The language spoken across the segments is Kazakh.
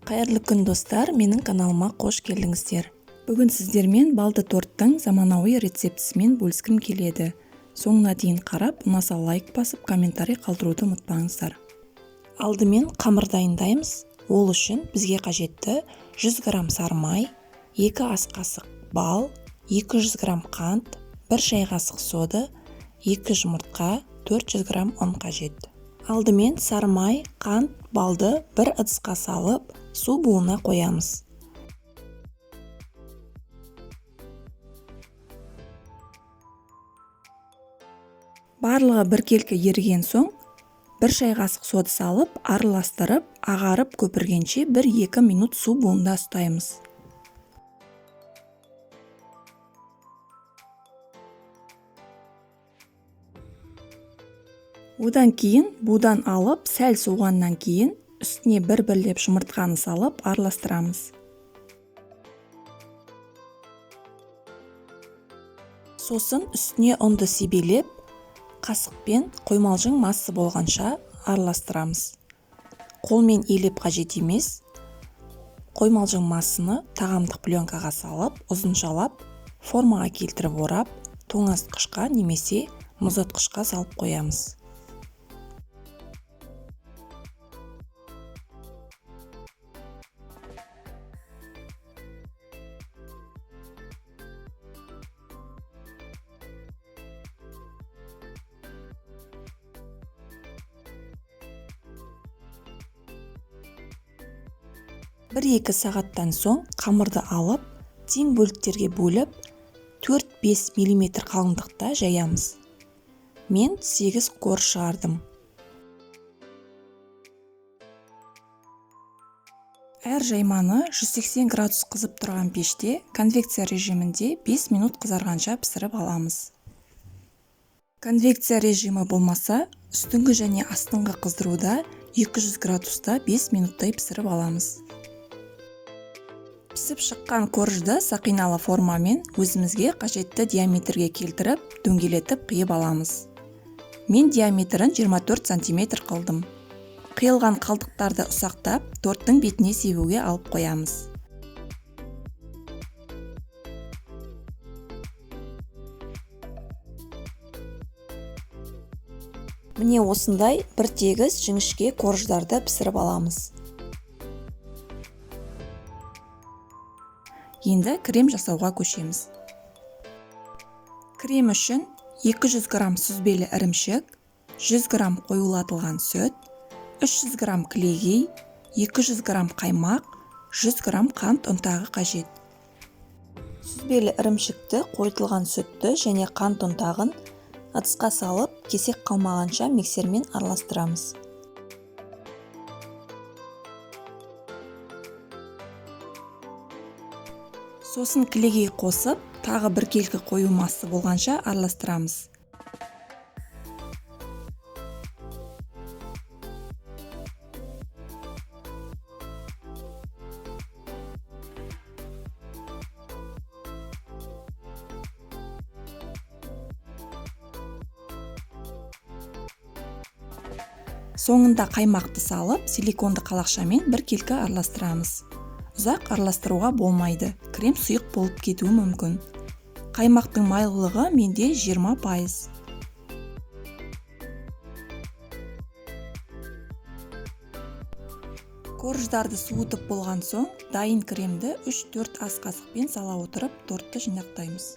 Қайырлы күн, достар! Менің каналыма қош келдіңіздер. Бүгін сіздермен балды торттың заманауи рецептісімен бөліскім келеді. Соңына дейін қарап, ұнаса лайк басып, комментарий қалдыруды ұмытпаңыздар. Алдымен қамыр дайындаймыз. Ол үшін бізге қажетті 100 грамм сары май, 2 ас қасық бал, 200 грамм қант, 1 шай қасық сода, 2 жұмыртқа, 400 грамм ұн қажет. Алдымен сары май, қант, балды бір ыдысқа салып, су буына қоямыз. Барлығы біркелкі еріген соң, 1 шай қасық сода салып, араластырып, ағарып көпіргенше 1-2 минут су буында ұстаймыз. Одан кейін будан алып, сәл суғаннан кейін үстіне бір-бірлеп жұмыртқаны салып, араластырамыз. Сосын үстіне ұнды себелеп, қасықпен қоймалжың массы болғанша араластырамыз. Қолмен елеп қажет емес. Қоймалжың массыны тағамдық пленкаға салып, ұзыншалап, формаға келтіріп орап, тоңазытқышқа немесе мұздатқышқа салып қоямыз. Бір-екі сағаттан соң қамырды алып, тең бөліктерге бөліп, 4-5 миллиметр қалыңдықта жаямыз. Мен 8 корж шығардым. Әр жайманы 180 градус қызып тұрған пеште конвекция режимінде 5 минут қызарғанша пісіріп аламыз. Конвекция режимі болмаса, үстіңгі және астыңғы қыздыруда 200 градуста 5 минуттай пісіріп аламыз. Пісіп шыққан коржды сақиналы формамен өзімізге қажетті диаметрге келтіріп, дөңгелетіп қиып аламыз. Мен диаметрін 24 сантиметр қылдым. Қиылған қалдықтарды ұсақтап, торттың бетіне себуге алып қоямыз. Міне осындай бір тегіс жіңішке корждарды пісіріп аламыз. Енді крем жасауға көшеміз. Крем үшін 200 грамм сүзбелі ірімшік, 100 грамм қоюлатылған сүт, 300 грамм кілегей, 200 грамм қаймақ, 100 грамм қант ұнтағы қажет. Сүзбелі ірімшікті, қойытылған сүтті және қант ұнтағын ыдысқа салып, кесек қалмағанша миксермен араластырамыз. Сосын кілегей қосып, тағы біркелкі қою массы болғанша араластырамыз. Соңында қаймақты салып, силиконды қалақшамен біркелкі араластырамыз. Ұзақ араластыруға болмайды, крем сұйық болып кетуі мүмкін. Қаймақтың майлылығы менде 20%. Корждарды суытып болған соң, дайын кремді 3-4 ас қасықпен сала отырып, тортты жинақтаймыз.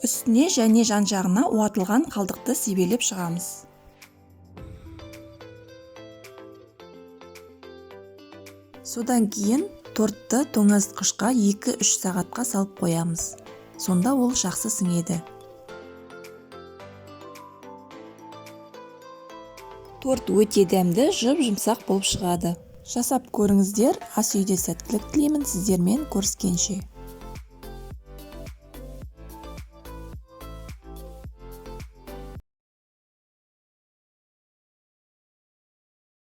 Үстіне және жан-жағына уатылған қалдықты себелеп шығамыз. Содан кейін тортты тоңазытқышқа 2-3 сағатқа салып қоямыз. Сонда ол жақсы сіңеді. Торт өте дәмді, жұп-жұмсақ болып шығады. Жасап көріңіздер, ас үйде сәттілік тілеймін, сіздермен көріскенше.